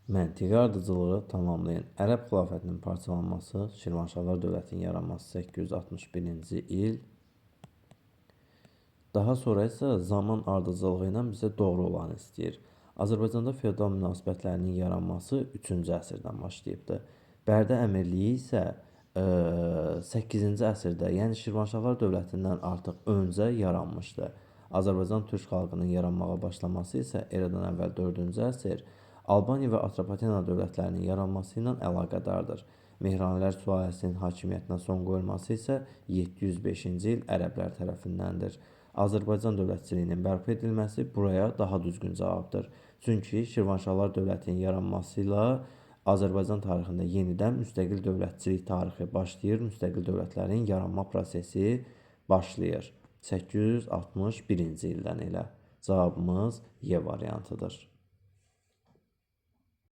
Məntiqi ardıcıllığı tamamlayın. Ərəb xilafətinin parçalanması, Şirvanşahlar dövlətinin yaranması 861-ci il. Daha sonra isə zaman ardıcıllığı ilə bizə doğru olanı istəyir. Azərbaycanda feodal münasibətlərinin yaranması 3-cü əsrdən başlayıbdı. Bərdə əmirliyi isə 8-ci əsrdə, yəni Şirvanşahlar dövlətindən artıq öncə yaranmışdı. Azərbaycan türk xalqının yaranmağa başlaması isə eradan əvvəl 4-cü əsr Albaniya və Atropatena dövlətlərinin yaranması ilə əlaqədardır. Mehranilər sülaləsinin hakimiyyətinə son qoyulması isə 705-ci il ərəblər tərəfindəndir. Azərbaycan dövlətçiliyinin bərpa edilməsi buraya daha düzgün cavabdır. Çünki Şirvanşahlar dövlətinin yaranması ilə Azərbaycan tarixində yenidən müstəqil dövlətçilik tarixi başlayır, müstəqil dövlətlərin yaranma prosesi başlayır. 861-ci ildən elə. Cavabımız Y variantıdır.